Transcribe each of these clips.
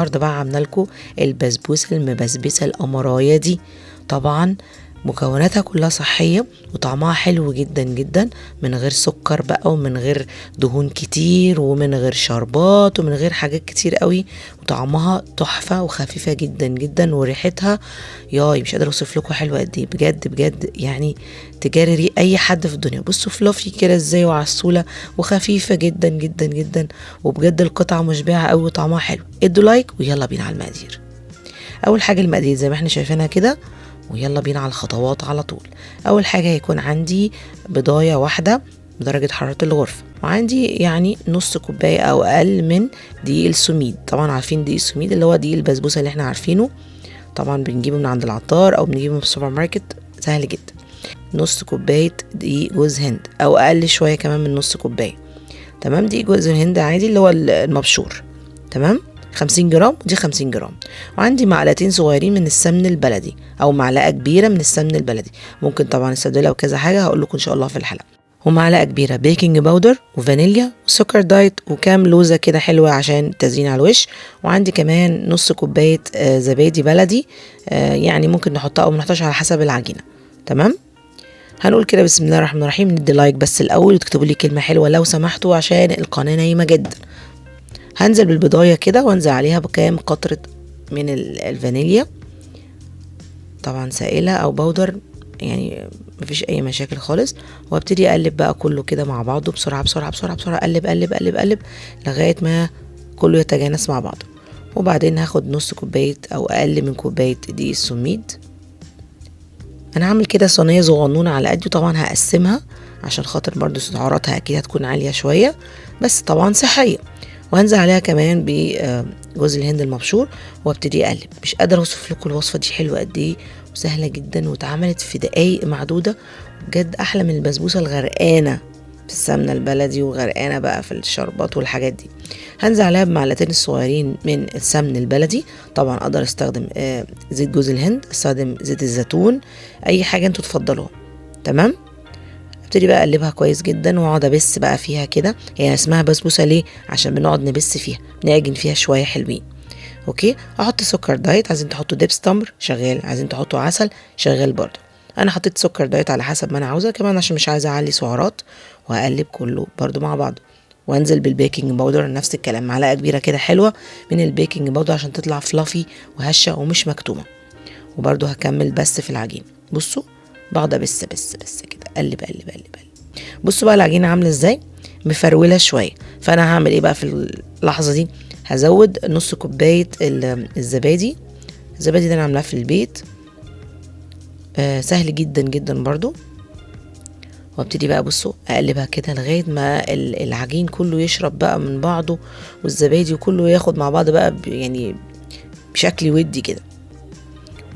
النهارده بقى عامله لكم البسبوسه المبسبسه القمرايه دي. طبعا مكوناتها كلها صحية وطعمها حلو جدا جدا، من غير سكر بقى ومن غير دهون كتير ومن غير شربات ومن غير حاجات كتير قوي، وطعمها تحفة وخفيفة جدا جدا، وريحتها ياي مش قادرة اوصف لكم حلوة قد ايه بجد بجد، يعني تجاري ريق اي حد في الدنيا. بصوا fluffy كده ازاي وعسولة وخفيفة جدا جدا جدا، وبجد القطعة مشبعة قوي وطعمها حلو. ادوا like ويلا بينا على المقادير. اول حاجة المقادير زي ما احنا شايفينها كده، ويلا بينا على الخطوات على طول. اول حاجة هيكون عندي بضايه واحدة بدرجة حرارة الغرفة، وعندي يعني نص كوباية او اقل من دقيق السميد. طبعا عارفين دقيق السميد اللي هو دقيق البسبوسه اللي احنا عارفينه، طبعا بنجيبه من عند العطار او بنجيبه من السوبر ماركت، سهل جدا. نص كوباية دقيق جوز هند او اقل شوية كمان من نص كوباية، تمام. دقيق جوز الهند عادي اللي هو المبشور، تمام، 50 جرام، ودي 50 جرام. وعندي معلقتين صغيرين من السمن البلدي او معلقه كبيرة من السمن البلدي، ممكن طبعا استبدلها بكذا حاجة هقول لكم ان شاء الله في الحلقة. ومعلقة كبيرة baking powder وفانيليا وسكر diet وكام لوزه كده حلوة عشان تزيين على الوش. وعندي كمان نص كوباية زبادي بلدي، يعني ممكن نحطها او ما نحطهاش على حسب العجينة، تمام. هنقول كده بسم الله الرحمن الرحيم. ندي like بس الاول وتكتبوا لي كلمة حلوة لو سمحتوا عشان القناة نايمة جدا. هنزل بالبضايه كده وانزل عليها بكام قطرة من الفانيليا، طبعا سائله او powder، يعني مفيش اي مشاكل خالص. وابتدي اقلب بقى كله كده مع بعضه بسرعة بسرعة بسرعة بسرعه، اقلب قلب قلب قلب لغاية ما كله يتجانس مع بعضه. وبعدين هاخد نص كوباية او اقل من كوباية دقيق السميد. انا هعمل كده صينية صغنونه على قدي، وطبعا هقسمها عشان خاطر برضو سعراتها اكيد هتكون عالية شوية، بس طبعا صحية. وهنزل عليها كمان بجوز الهند المبشور وابتدي اقلب. مش قادرة اوصف لكم الوصفة دي حلوة قد ايه وسهلة جدا، واتعملت في دقايق معدودة، بجد احلى من البسبوسه الغرقانه في السمنة البلدي وغرقانه بقى في الشربات والحاجات دي. هنزل عليها بمعلقتين الصغيرين من السمن البلدي، طبعا اقدر استخدم زيت جوز الهند، استخدم زيت الزيتون، اي حاجة انتوا تفضلوها، تمام. ابتدي بقى اقلبها كويس جدا واقعد ابس بقى فيها كده. هي اسمها بسبوسه ليه؟ عشان بنقعد نبس فيها، نعجن فيها شوية حلوين. okay، احط سكر diet، عايزين تحطوا دبس تمر شغال، عايزين تحطوا عسل شغال برضه. انا حطيت سكر diet على حسب ما انا عاوزه، كمان عشان مش عايزه اعلي سعرات. وهقلب كله برضو مع بعضه، وانزل بال baking powder نفس الكلام، معلقه كبيرة كده حلوة من ال baking powder عشان تطلع fluffy وهشه ومش مكتومة. وبرضو هكمل بس في العجين. بصوا بقعد بس بس بس كده قلب قلب قلب قلب. بصوا بقى العجينة عامله ازاي، مفروله شوية. فانا هعمل ايه بقى في اللحظة دي؟ هزود نص كوباية الزبادي. الزبادي ده انا عاملاه في البيت، سهل جدا جدا برضو. وابتدي بقى بصوا اقلبها كده لغاية ما العجين كله يشرب بقى من بعضه، والزبادي وكله ياخد مع بعض بقى يعني بشكل ودي كده.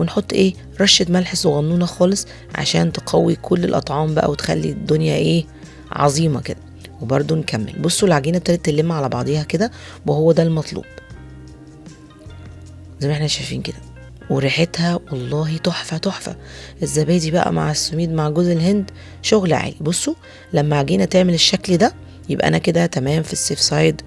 ونحط ايه؟ رشه ملح صغنونه خالص عشان تقوي كل الاطعام بقى وتخلي الدنيا ايه عظيمة كده. وبرده نكمل. بصوا العجينة ابتدت تلم على بعضيها كده، وهو ده المطلوب زي ما احنا شايفين كده. وريحتها والله تحفة تحفة. الزبادي بقى مع السميد مع جوز الهند شغل عالي. بصوا لما عجينه تعمل الشكل ده يبقى انا كده تمام في ال safe side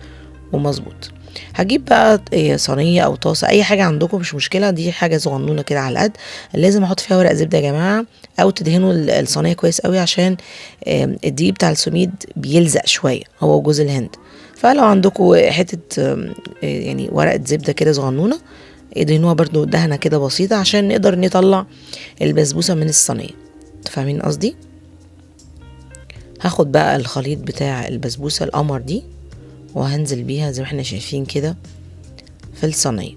ومظبوط. هجيب بقى صينية او طاسه، اي حاجة عندكم مش مشكلة، دي حاجة صغنونه كده على القد. لازم احط فيها ورق زبدة يا جماعة، او تدهنوا الصينية كويس قوي عشان الدقيق بتاع السميد بيلزق شوية هو وجوز الهند. فلو عندكم حتة يعني ورقة زبدة كده صغنونه ادهنوها برضو دهنه كده بسيطة عشان نقدر نطلع البسبوسه من الصينية. فاهمين قصدي؟ هاخد بقى الخليط بتاع البسبوسه القمر دي وهنزل بيها زي ما احنا شايفين كده في الصينية.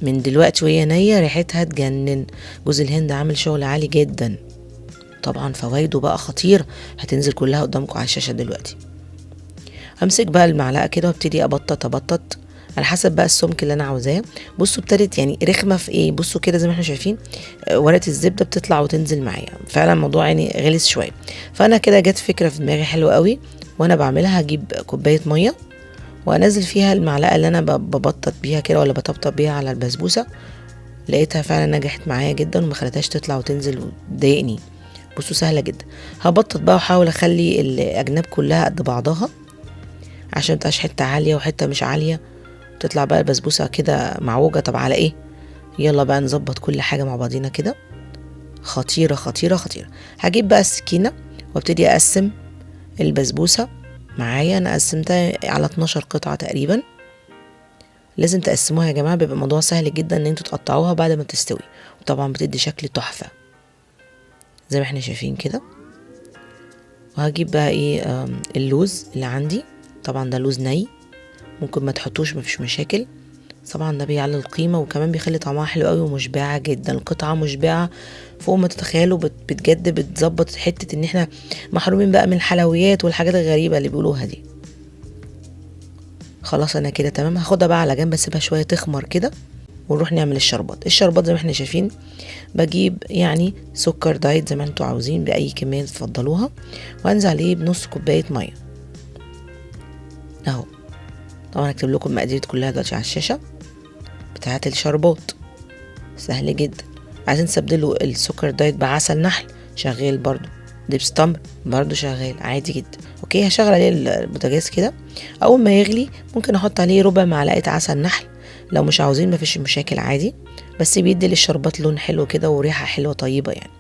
من دلوقتي وهي نيه ريحتها تجنن. جوز الهند عامل شغل عالي جدا، طبعا فوايده بقى خطيرة، هتنزل كلها قدامكم على الشاشة دلوقتي. همسك بقى المعلقة كده وابتدي ابطط ابطط على حسب بقى السمك اللي انا عاوزاه. بصوا ابتدت يعني رخمة في ايه، بصوا كده زي ما احنا شايفين، ورقة الزبدة بتطلع وتنزل معايا، فعلا الموضوع يعني غلس شوية. فانا كده جت فكرة في دماغي حلوة قوي وانا بعملها. هجيب كوباية مية وانزل فيها المعلقة اللي انا ببطط بيها كده ولا بطبطب بيها على البسبوسه. لقيتها فعلا نجحت معايا جدا وما خلتهاش تطلع وتنزل وتضايقني. بصوا سهلة جدا. هبطط بقى واحاول اخلي الاجناب كلها قد بعضها عشان متبقاش حتة عالية وحتة مش عالية. تطلع بقى البسبوسه كده معوجة. طب على ايه؟ يلا بقى نظبط كل حاجة مع بعضينا كده. خطيرة خطيرة خطيرة. هجيب بقى السكينة وابتدي اقسم البسبوسه معايا. انا قسمتها على 12 قطعه تقريبا. لازم تقسموها يا جماعة، بيبقى الموضوع سهل جدا ان انتوا تقطعوها بعد ما تستوي، وطبعا بتدي شكل تحفة زي ما احنا شايفين كده. وهجيب بقى ايه اللوز اللي عندي، طبعا ده لوز ني، ممكن ما تحطوش مفيش مشاكل. طبعا ده بيعلي القيمة وكمان بيخلي طعمها حلو قوي ومشبعه جدا. القطعة مشبعة فوق ما تتخيلوا، بجد بتظبط حتة ان احنا محرومين بقى من الحلويات والحاجات الغريبة اللي بيقولوها دي. خلاص انا كده تمام. هاخدها بقى على جنب، اسيبها شوية تخمر كده، ونروح نعمل الشربات. الشربات زي ما احنا شايفين بجيب يعني سكر diet زي ما انتوا عاوزين باي كمية تفضلوها، وانزل عليه بنص كوباية مية اهو. طبعا هكتب لكم المقادير كلها دلوقتي على الشاشة بتاعه الشربات، سهل جدا. عايزين تستبدلوا السكر diet بعسل نحل شغال برضو، دبس تمر برضو شغال عادي جدا. okay هشغل عليه البوتاجاز كده، اول ما يغلي ممكن احط عليه ربع معلقه عسل نحل، لو مش عاوزين مفيش مشاكل عادي، بس بيدي للشربات لون حلو كده وريحه حلوة طيبة يعني.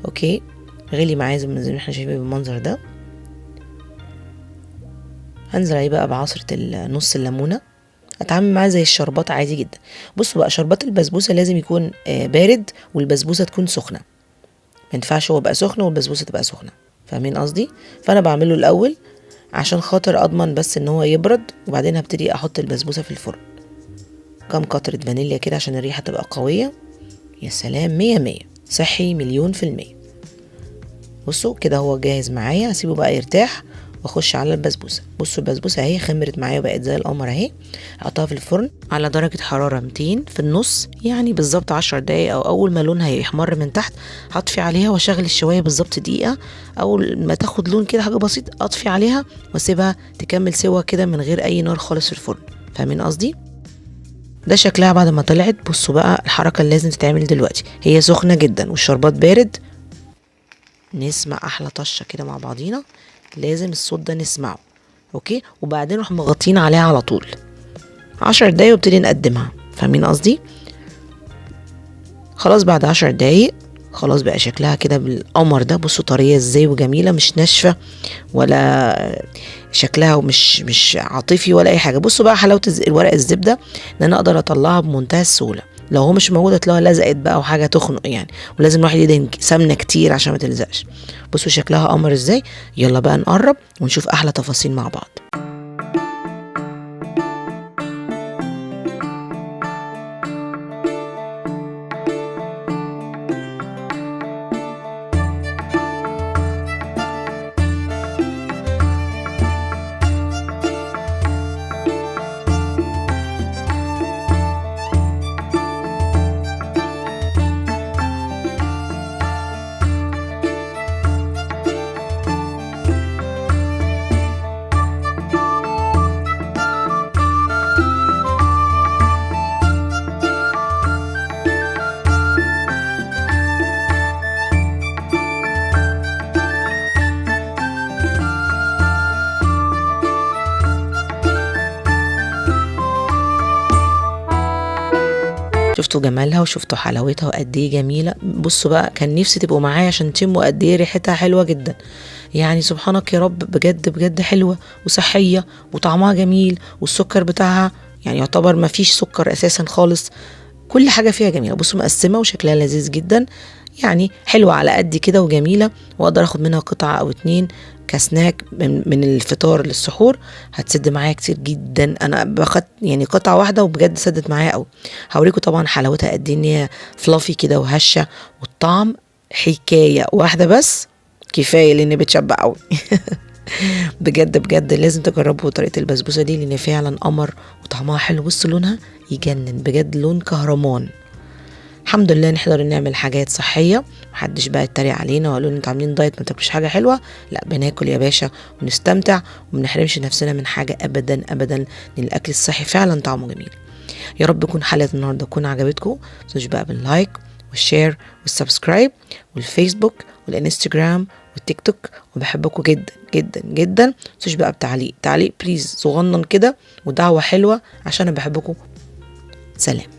okay غلي معايا زي ما احنا شايفين بالمنظر ده. هنزل عليه بقى بعصره نص الليمونه، اتعامل معاه زي الشربات عادي جدا. بصوا بقى شربات البسبوسه لازم يكون بارد والبسبوسه تكون سخنة، ما ينفعش هو بقى سخن والبسبوسه تبقى سخنة، فاهمين قصدي؟ فانا بعمله الاول عشان خاطر اضمن بس ان هو يبرد، وبعدين هبتدي احط البسبوسه في الفرن. كام قطرة فانيليا كده عشان الريحة تبقى قوية. يا سلام، 100 100، صحي 1,000,000%. بصوا كده هو جاهز معايا، هسيبه بقى يرتاح واخش على البسبوسه. بصوا البسبوسه اهي خمرت معايا وبقت زي القمر اهي. احطها في الفرن على درجه حرارة 200 في النص، يعني بالظبط 10 دقايق، او اول ما لونها يحمر من تحت هطفي عليها واشغل الشوايه بالظبط دقيقة. اول ما تاخد لون كده حاجة بسيطة اطفي عليها واسيبها تكمل سوا كده من غير اي نار خالص في الفرن، فاهمين قصدي؟ ده شكلها بعد ما طلعت. بصوا بقى الحركة اللي لازم تتعمل دلوقتي، هي سخنة جدا والشربات بارد. نسمع احلى طشه كده مع بعضينا، لازم الصوت ده نسمعه. okay وبعدين نروح مغطين عليها على طول 10 دقايق وابتدي نقدمها، فاهمين قصدي؟ خلاص بعد 10 دقايق خلاص بقى شكلها كده بالقمر ده. بصوا طرية ازاي وجميلة، مش ناشفة ولا شكلها ومش مش عاطفي ولا اي حاجة. بصوا بقى حلاوة الورق الزبدة ان انا اقدر اطلعها بمنتهى السهولة. لو هو مش موجود هتلاقيها لزقت بقى وحاجه تخنق يعني، ولازم الواحد يدهن سمنه كتير عشان ما تلزقش. بصوا شكلها قمر ازاي. يلا بقى نقرب ونشوف احلى تفاصيل مع بعض. شفتوا جمالها وشفتوا حلاوتها وقد ايه جميلة. بصوا بقى كان نفسي تبقوا معايا عشان تشموا قد ايه ريحتها حلوة جدا، يعني سبحانك يا رب، بجد بجد حلوة وصحية وطعمها جميل، والسكر بتاعها يعني يعتبر ما فيش سكر اساسا خالص، كل حاجة فيها جميلة. بصوا مقسمة وشكلها لذيذ جدا، يعني حلوة على قد كده وجميلة، واقدر اخد منها قطعه او اتنين كسناك من الفطار للسحور، هتسد معايا كتير جدا. انا باخد يعني قطعه واحدة وبجد سدت معايا قوي. هوريكم طبعا حلاوتها قد ايه، ان هي فلافي كده وهشه، والطعم حكاية. واحدة بس كفاية لان بتشبع قوي. بجد بجد لازم تجربوا طريقه البسبوسه دي، لان فعلا قمر وطعمها حلو. بصوا لونها يجنن بجد، لون كهرمان. الحمد لله نقدر نعمل حاجات صحية، محدش بقى يتريق علينا وقالوا انتوا عاملين دايت ما تاكلوش حاجة حلوة. لا، بناكل يا باشا ونستمتع وما بنحرمش نفسنا من حاجة ابدا ابدا، لان الاكل الصحي فعلا طعمه جميل. يا رب تكون حلقة النهارده تكون عجبتكم. متنسوش بقى بال like وال share وال subscribe والفيسبوك والانستجرام والتيك توك، وبحبكم جدا جدا جدا. متنسوش بقى بتعليق، تعليق please صغنن كده، ودعوة حلوة عشان انا بحبكم. سلام.